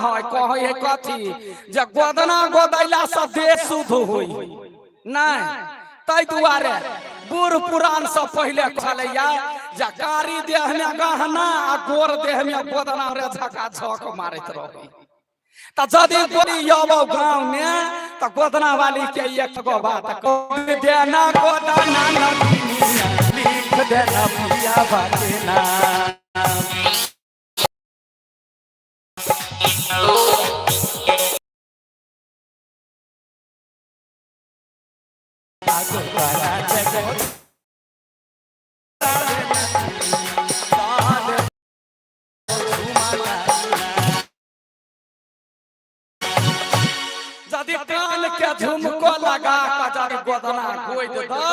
है कहै है कथी जे गोदना गोदैला से देह शुद्ध होई नहीं। ताहि दुआरे बूढ़ पुरान सब पहिले छलैया जे कारी देह में गहना आ गोर देह में गोदना रे झका झक मारैत रहै। त जदि गोली अबौ गाँव में त गोदना वाली के एक गो बात कह देना, गोदना नदीनिया लिख देना पिया बाटे ना। यदि कान के झुमको लगा के यदि गोदना गोदि दौ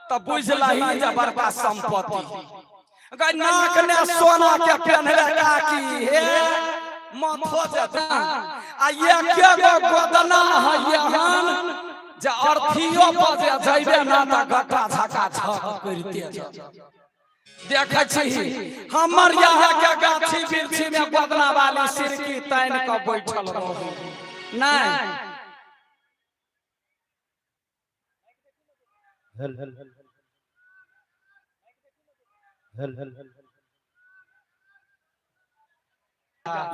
त बुझलही जे बड़का संपत्ति। गै नाक ने सोना के पेन्हले काकी हे माथो जे आ एके गो गोदना है एहन जे अर्थियो पर जे जइबे ना त गट्टा झका झक करिते जब। देखै छी हमर यहाँ के गाछी वृक्षी में गोदना वाली सिरकी तानि के बैठल रहू नहीं।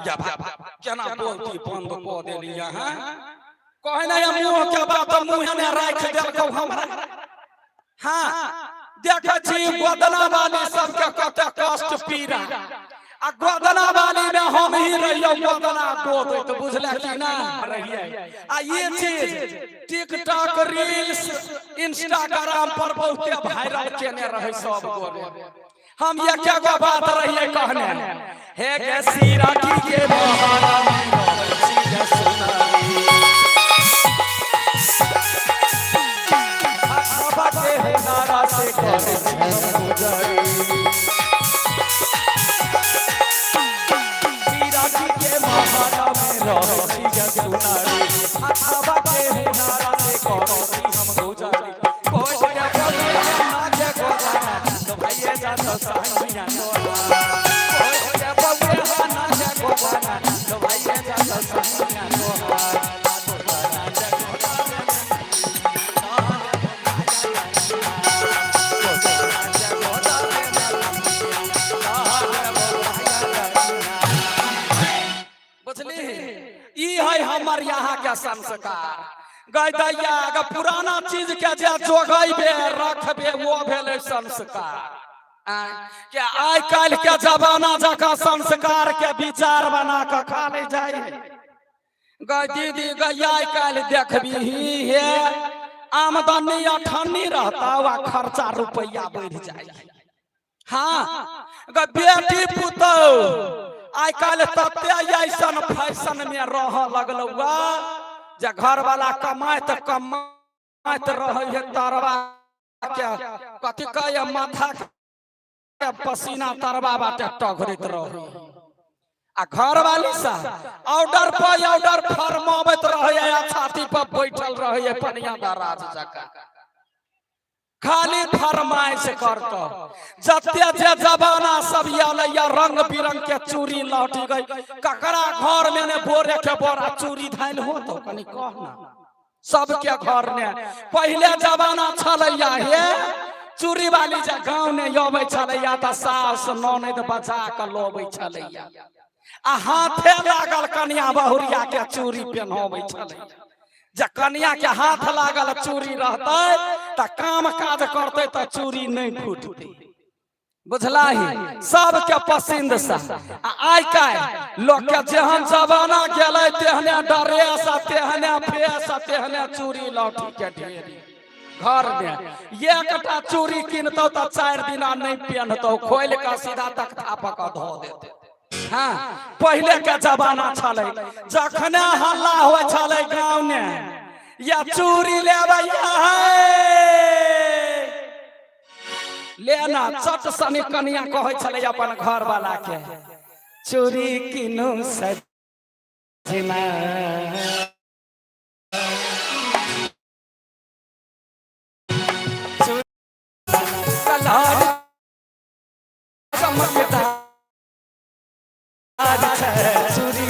या केना बोलती बंद कऽ देली अहाँ? कहै नहि मुँह के बात मुँह ने राखि देलकौ हमरा। हाँ देखै छी गोदना वाली सबके कते कष्ट पीड़ा आ गोदना वाली में हम ही रहियो गोदना गोदैत, बुझले कि ना रहिए। आ ये चीज टिकटॉक रील्स इंस्टाग्राम पर बहुते वायरल केने रहे सब गोरे। हम एक गो बात रहिए कहने हे गे सीरा की के बहारा में रहै छी गे सुनारी। बाबा के हे नारा से करै छी हम गुजारी। सीरा की के बहारा में रहै छी गे सुनारी। बाबा के हे नारा से करै छी हम गुजारी। कोई के बोले ना के गोदाना तो भैया जा तो साहिया तोरा। कोई के बोले ना के गोदाना तो भैया जा तो साहिया तोरा। बुझली ई है हमर यहाँ के संस्कार। गै दैया ग पुराना चीज के जे जोगैबे रखबे वो भेलै संस्कार। के आइ काल्हि के जमाना जकाँ संस्कार के विचार बना कऽ खाली जाइ है। गै दीदी गै आइ काल्हि देखबीही हे आमदनी अठन्नी रहता वा खर्चा रुपैया बढ़ि जाइ। हाँ गै बेटी पुतोहु आइ काल्हि तते ऐसन फैशन में रहऽ लगलौ जे घरवाला कमाइत कमाइत रहै है तरवा के कथी कहै माथा के पसीना तरवा बाटे टघरैत रहै आ घरवाली सा ऑर्डर पर ऑर्डर फरमाबैत रहै आ छाती पर बैठल रहै पनिया दराज जकाँ खाली फरमाइश करतो। जते जे जमाना सब आयल या रंग बिरंग के चूड़ी लौटी गई ककरा घर में ने बोरे के बोरा चूड़ी धायल हो तो कनी कह ना। सबके घर ने पहले जमाना छलैया हे चूड़ी वाली जे गाँव ने अबै छलैया त सास ननैद बचा के लबै छलैया आ हाथे लागल कनिया बहुरिया के चूड़ी पेन्हबै छलैया। जे कनिया के हाथ लागल चूड़ी रहतै त काम काज करतै त चूड़ी नहीं फूटतै। बुझलाही सबके पसंद से। आ आइ काल्हि लोक के जेहन जमाना गेलै तेहने ड्रेस आ तेहने फेस आ तेहने चूड़ी लौठी के ढेरी घर में। एकटा चूड़ी किनतौ त 4 दिना नहीं पेन्हतौ, खोलि कऽ सीधा तख्ता पर कऽ धऽ देतौ। हाँ पहले के जमाना छलै जखने हल्ला होइ छलै गाँव में या चूड़ी लेबै लेना चट सनी कनिया कहै छलै अपन घर वाला के चूड़ी किनु सजना। चमकदार छै चूड़ी।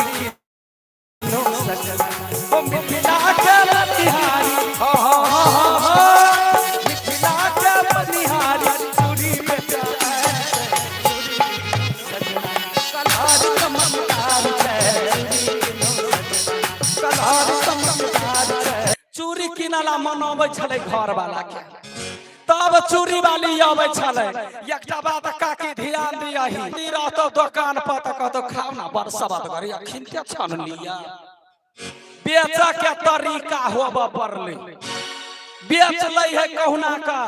किनला मनबै छलै घर वाला के, तब चूड़ी वाली अबै छलै। एकटा बात काकी ध्यान दियही, रहतो दोकान पर तऽ कहतो खाउ ना, बड़ सवादगर अखिनते छनलिया। बेचऽ के तरीका होबऽ पड़लै, बेच लै है कहुना का।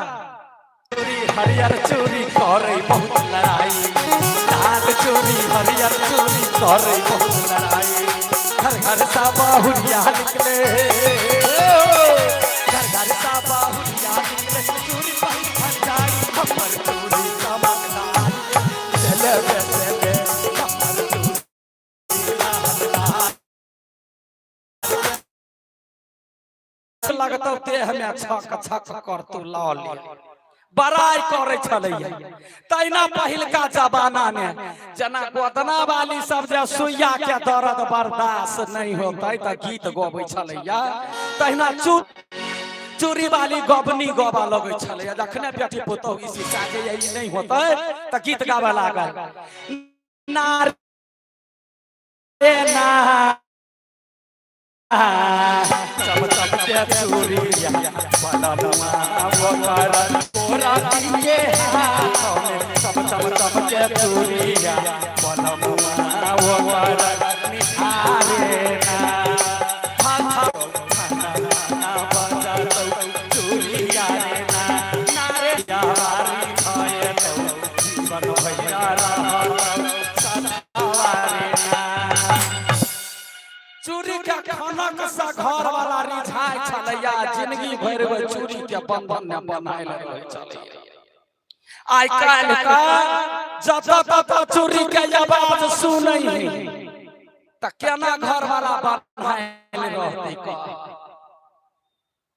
चूड़ी हरियर चूड़ी करे बहुत लड़ाई, लाल चूड़ी हरियर चूड़ी करे बहुत लड़ाई। घर घर सा बहुरिया निकले, घर घर सा बहुरिया निकले, चूड़ी पहिन घर जाई, हमर चूड़ी चमकदार चले चले, हमर चूड़ी लाल लगतौ देह में छक छक करतौ लऽ ले, बड़ाइ करै छलैया। तहिना पहिलका जमाना मे जेना गोदना वाली सब जे सुइया के दर्द बर्दाश्त नहि होतै तऽ गीत गबै छलैया, तहिना चूड़ी वाली गबनी गबऽ लगै छलैया। जखने बेटी पुतोहु ई शीशा के ई नहि होतै तऽ गीत गाबऽ लागल, नार ना चम चम के चूड़िया बनलवा ओकर तोरा के हाथ में, चम चम चम के चूड़िया बनलवा ओकर निहारे ना, हाथ खाना बजतौ चूड़िया रे ना, नारे यारी भयतौ जीवन भैया रहतौ सदावा रे ना। चूड़ी के खनक से घर वाला रिझाय छलैया, जिंदगी भरि ओहि चूड़ी के बंधन में बनायल रहै छलैया। आइ काल्हि का जतऽ ततऽ चूड़ी के आवाज सुनै है तऽ केना घर वाला बनायल रहतै? कह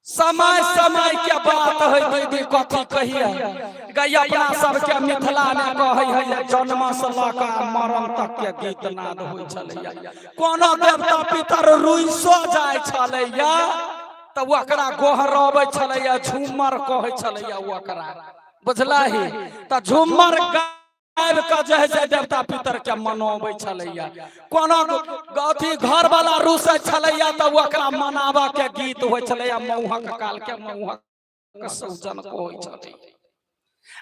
समय समय के बात है दीदी, कथी कहिए गई। अपना सबके मिथिला में कहै है जन्म से लऽ कऽ मरण तक के गीत नाद होइ छलैया। कोनो देवता पितर रुइसो जाइ छलैया तऽ ओकरा गोहरबै छलैया, झूमर कहै छलैया ओकरा, बुझलही? तऽ झूमर गाबि कऽ जे है से देवता पितर के मनोबै छलैया। कोनो अथी घर वाला रुसै छलैया तऽ ओकरा मनाबऽ के गीत होइ छलैया, मौहक काल के मौहक सौजन कहै छलैया।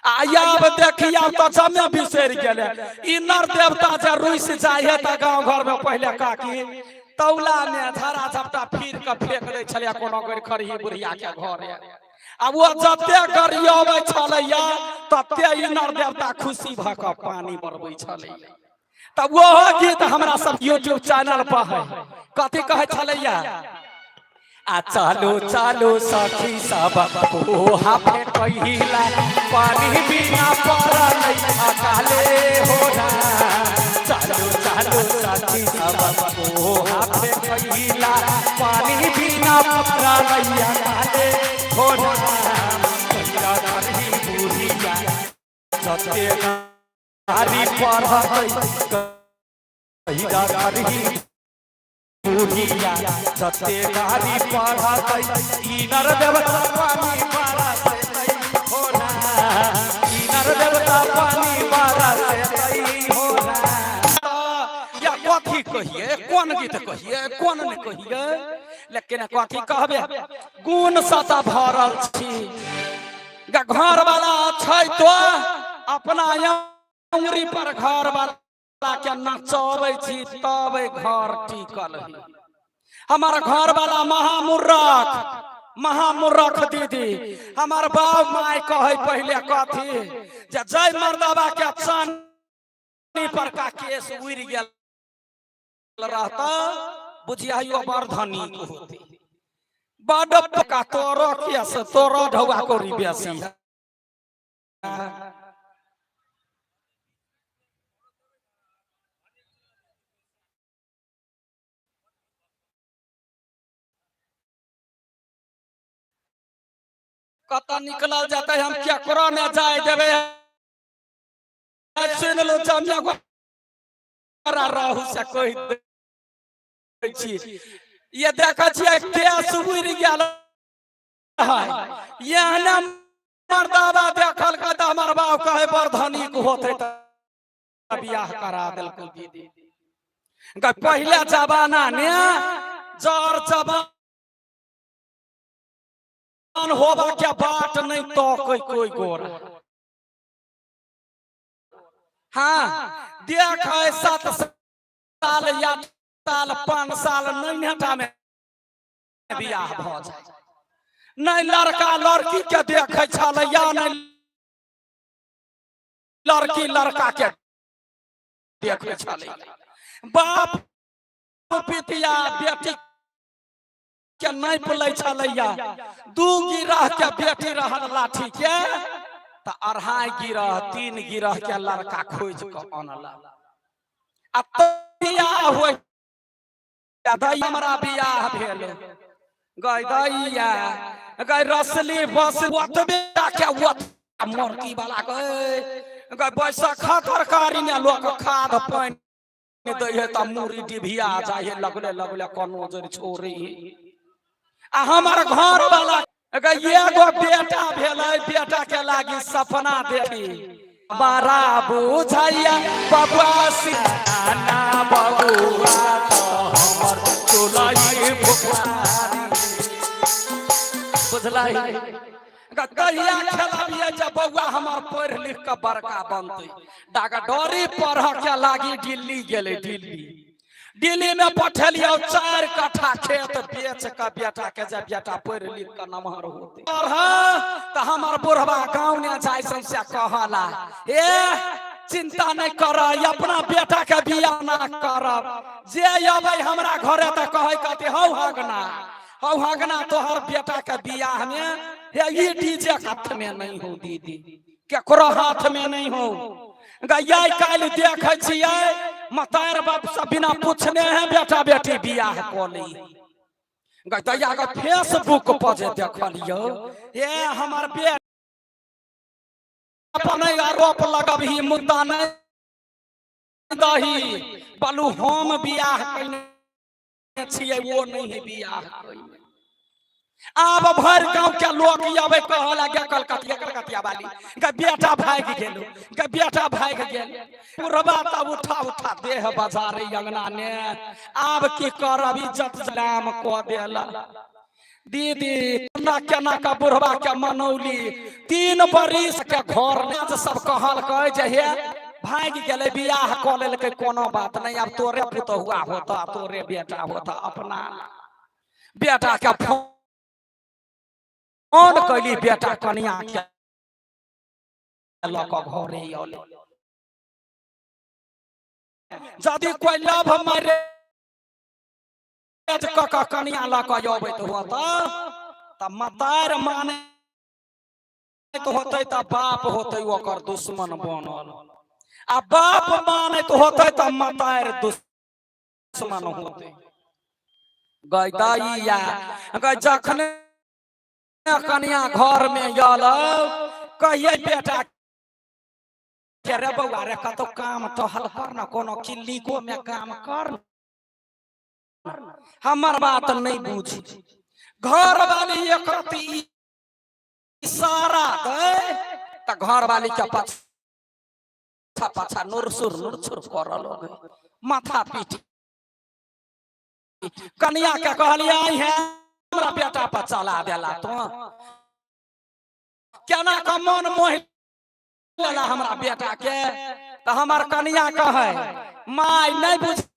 आ आब देखिया तऽ जमे बिसरि गेलै। ई नर देवता जे रुसि जाइ है तऽ गाँव घर में पहिले काकी तौला में झड़ा झपटा फिर के फेंक दै छलैया कोनो गड़खरही बुढ़िया के घरे, आ ओ जते गरियबै छलैया तते ई नर देवता खुशी भऽ कऽ पानि बरबै छलैया। तब ओहो गीत हमरा सब यूट्यूब चैनल पर है। कथी कहै छलैया? आ चलो चलो सखी सब कोहा फेकहिला, पानी बिना पड़ल अकाले हो ना। चलो चलो सखी सब कोहा फेकहिला, पानी बिना पड़ल अकाले हो ना। कहिया करही बुढ़िया जते गारी पढ़तै, कहिया करही बुढ़िया जते गारी पढ़तै, ई नर देवता पानी बरसेतै हो ना, ई नर देवता पानी बरसेतै हो ना। या कथी कहिए, कोन गीत कहिए, कोन नहि कहिए, लेकिन कथी कहबे, गुण सँ तऽ भरल छी। घर वाला छै तो अपना अंगुरी पर घर वाला के नचबै छी तब घर टिकल है। हमार घर वाला महामूर्ख, महामूर्ख दीदी। हमार बाप माय कहे पहले कथी जे जय मर्दबा के चानी पर का केस उड़ि गेल रहता, बुझिया बड़ धनीक होते, बड पका तोरो केस तोरो ढौआ करी बेसी। कतऽ निकलल जेतै? हम केकरो ने जाय देबै। सुनि लो जमिया राहु से कहि दै छी, ये देखै छियै केस उड़ि गेल है। एहने मर्दाबा देखल के तऽ हमर बाप कहे बड़ धनिक होते तऽ बियाह करा देलकै दीदी। पहिले जमाना ने जर जमा होबा के बाट नहीं तकै कोई गोरा। हाँ देख 7 साल या साल 5 साल नैनेटा में बियाह भऽ जाय। नहीं लड़का लड़की के देखे छल या नहीं लड़की लड़का के देखे छल। बाप पितिया बेटी के नापि लै छलैया। 2 गिरह के बेटी रहल लाठी के तऽ 2.5 गिरह 3 गिरह के लड़का खोजि कऽ अनलक। आ बियाह होइ हमरा बियाह भेल गै दैया गै रसली बस ओतबे के ओत मरकी वाला गै गै बैसख तरकारी ने लोक खाद पानि दै है तऽ मूड़ी डिभिया जाइ है लगले लगले कोनो जर छोड़ी। आ हमर घर वाला गै एगो बेटा भेलै, बेटा के लागी सपना देखी बड़ा बुझैया बबुआ सियाना बबुआ तो हमर चुलई भुखारी। बुझलै कहिया खेलबियै जे बौआ हमर पढ़ि लिख कऽ बड़का बनतै। डाकडरी पढ़ के लागी दिल्ली गेलै। दिल्ली दिल्ली में पठेलियै 4 कट्ठा खेत बेच कऽ बेटा के जे बेटा पढ़ि लिख कऽ नमहर होतै। तऽ हमर बुढ़वा गाँव ने जाइ से कहला ए चिंता नहीं कर, अपना बेटा के बियाह ना करब, जे अबै हमरा घरे तऽ कहै कहते हौ हगना हौ हगना तोहर बेटा के बियाह में हे ई डीजे हाथ में नहीं हो दीदी, केकरो हाथ में नहीं हो। गैया काल्हि देखै छियै मतार बाप से बिना पूछने है बेटा बेटी बियाह कऽ ली। गैया के फेसबुक पर जे देखलियौ ए हमर बेटा अपन आरोप लगबही मुद्दा नहीं दही बलू हम बियाह कयने छियै वो नहीं है बियाह कयने। आब भरि गांव के लोक अबै कहऽ लागे कलकतिया कलकतिया वाली गे बेटा भागि गेल, गे बेटा भागि गेल। पुरबा तऽ उठा उठा देह बजारे अंगना ने आब की करब इज्जत जलाम कऽ देला। दीदी केना केना के बुढ़वा के मनौली 3 बरिस के घर ने सब कहलकै जे हे भागि गेलै बियाह कऽ लेलकै कोनो बात नहीं, आब तोरे पुतहुआ होता तोरे बेटा होता। अपना बेटा के फोन कैली बेटा कनिया के लऽ कऽ घरे अयलै। यदि कोई लव मैरिज कऽ कऽ कनिया लऽ कऽ अबैत होता तऽ मतार मानैत होतै तऽ बाप होतै ओकर दुश्मन बनल, आ बाप मानैत होतै तऽ मतार दुश्मन होतै। गै दैया गै जखने कनिया घर में आयल कहियै बेटा के रे बौआ रे कतौ काम टहल कर न, कोनो क्लिनिको में काम कर न। हमर बात नहीं बुझी। घर वाली एक रति इशारा दे तऽ घर वाली के पाछा पाछा नुरसुर नुरसुर करऽ लगे, माथा पीट। कनिया के कहलियै आई है हमरा बेटा पर चला देला तो केना के मन मोहि लेला हमरा बेटा के। तऽ हमर कनिया कहै माय नहीं बुझलियै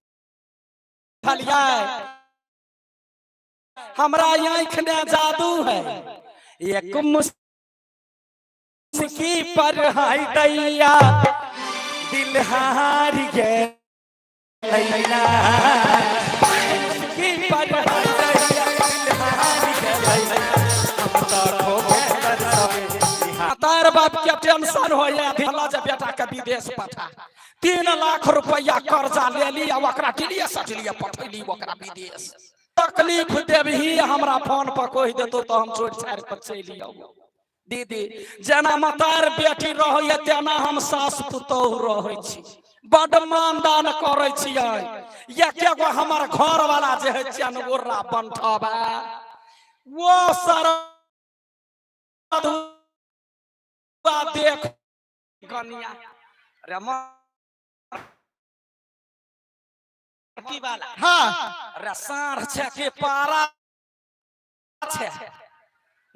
हमरा आँखि में जादू है, एक मुस्की पर हाय दैया दिल हार गेलैना, मुस्की पर हाय दैया दिल हार गेलैना, हम तऽ ठोके तरसबे। तार बाप के टेंशन होइए भेला जे बेटा के विदेश पठा, 3 लाख रुपया कर्जा ले ली आ ओकरा दिल्लीए सटलिए पठैली ओकरा विदेश। तकलीफ देबही हमरा फोन पर कहि देतौ तऽ हम छोड़ि छाड़ि कऽ चलि आउ। दीदी जेना मतार बेटी रहैए तेना हम सास पुतोहु रहै छी, बड मानदान करै छियै। एके गो हमर घरवाला जे है चनगोरा बंठबा वो सर देख कनिया रे की वाला हाँ रे साँढ़ छै कि पारा छै?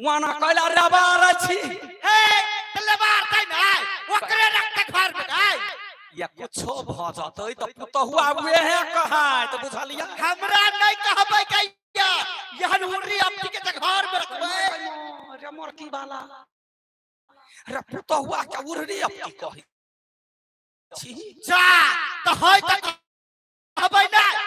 वाना कैला रबार छी। हे त लेबार तै नै ओकरे रखते घर में गै। या कुछो भ जतै त पुतहुआ उहे कहाय त बुझलिया। हमरा नै कहबै गैया, यहन उर्री अपनी के त घर में रखबै। रे मोरकी वाला रे, पुतहुआ के उर्री अपनी कही छी। जा त है त कहबै नै।